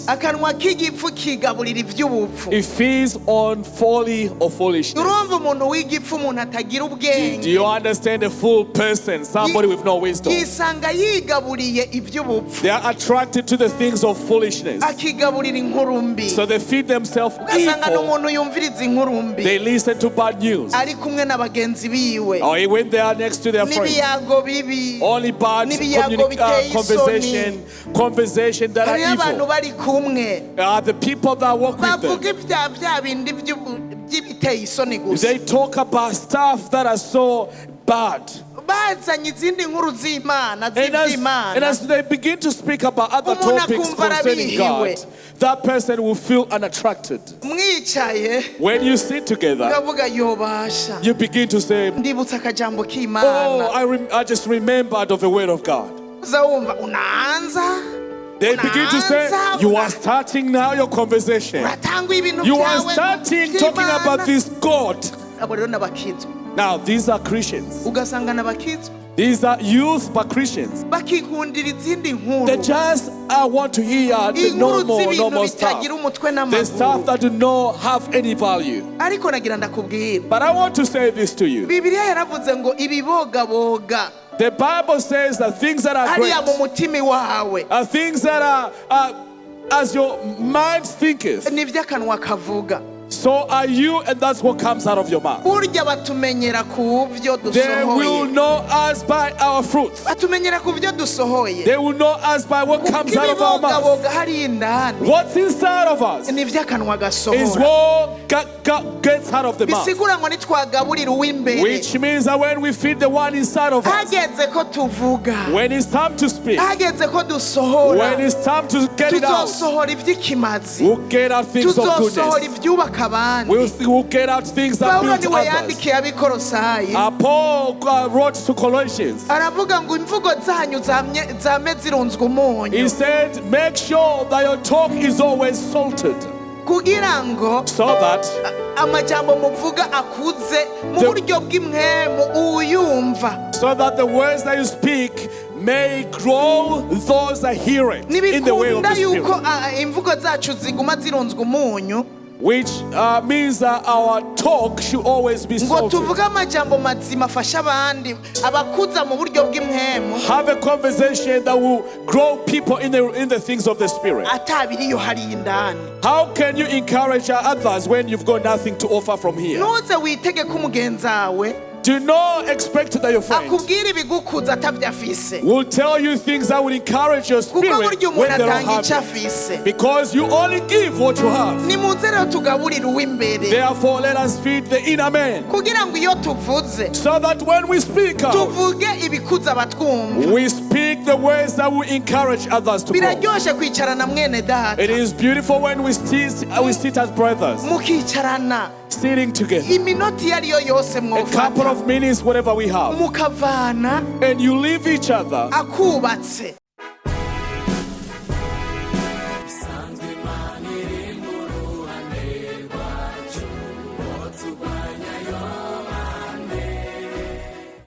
Foolishness. Akanwa k'igipfu kigaburira iby'ubupfu. It feeds on folly or foolishness. Urumva umuntu w'igipfu, umuntu atagira Do ubwenge, you understand a fool person, somebody with no wisdom? Yisanga yigaburiye iby'ubupfu. They are attracted to the things of foolishness. Akigaburira inkuru mbi. So they feed themselves Ugasanga ni evil. umuntu yumviriza inkuru mbi They listen to bad news. ari kumwe na bagenzi biwe. Or when they are next to their friends. N'ibiyago bibi. Only bad N'ibiyago biteye isoni. conversation that are Hariho abantu evil. bari kumwe Are the people that work with them. bavuga ibya bya bindi by'ibiteye isoni gusa. They talk about stuff that are so bad. Bazanye izindi nkuru z'Imana, And as, and z'iby'Imana, as they begin to speak about other umuntu topics akumva concerning arabihiwe. God, that person will feel unattracted. Mwicaye, When you sit together, ukavuga yobasha, you begin to say, ndibutse akajambo "Oh, k'Imana. I just remembered of the word of God." Uza wumva unaanza. They begin to say, Unaanza, "You are starting now your conversation. uratanga ibintu You are byawe starting talking by'Imana." about this God." Abo rero n'abakizwa. Now, these are Christians. Ugasanga n'abakizwa These are youth, but Christians. bakikundira izindi nkuru, They just want to hear the inkuru no z'ibintu more stuff. bitagira umutwe The stuff n'amaguru. that do not have any value. Ariko nagira ndakubwira, But I want to say this to you. Bibiliya yaravuze ngo ibibogaboga The Bible says that things that are great hariya mu mutima wawe are things that are, as your mind thinketh, nibyo akanwa kavuga. So are you, and that's what comes out of your mouth. Burya batumenyera ku byo They will dusohoye. Know us by our fruits. Batumenyera ku byo dusohoye. They will know us by what Kuko comes out of our mouth. ibibogaboga hariya indani What's inside of us nibyo akanwa is gasohora. what gets out of the mouth. Bisigura ngo nitwagaburira uw'imbere, Which means that when we feed the one inside of us, hageze ko tuvuga, when it's time to speak, hageze ko dusohora, when it's time to get it out, tuzosohora iby'ikimazi, we'll get out things of tuzosohora goodness. Ibyubaka abandi. We'll get out things that Pawulo build niwe others. yandikiye Abikorosayi, Paul wrote to Colossians. Aravuga ngo imvugo zanyu zame zirunzwe umunyu, He said, "Make sure that your talk is always salted, kugira ngo so that amajambo muvuga akuze mu buryo bw'impwemu uyumva. So that the words that you speak may grow those that hear it in the way of Ntibikunda the yuko Spirit." imvugo zacu ziguma zirunzwe umunyu, Which means that our talk should always be ngo salted. tuvuge amajambo mazima afasha abandi, abakuza mu buryo bw'impwemu, Have a conversation that will grow people in the things of the Spirit. Atabiriyo hariya indani. How can you encourage others when you've got nothing to offer from here? Ntuze witege ko umugenzi wawe Do not expect that your friend akubwira ibigukuza atabyo afise, will tell you things that will encourage your kuko spirit burya when umuntu they don't atanga have icyo it. afise. Because you only give what you have. Nimuze rero tugaburire uw'imbere, Therefore, let us feed the inner man, kugira ngo iyo tuvuze, so that when we speak out, tuvuge ibikuza abatwumva. We speak the words that will encourage others to grow. Biraryoshe kwicarana mwene data, It is beautiful when we sit as brothers, mukicarana sitting together. Iminota iyo ariyo yose A couple mwofata, of minutes, whatever we have, mukavana and you leave each other akubatse.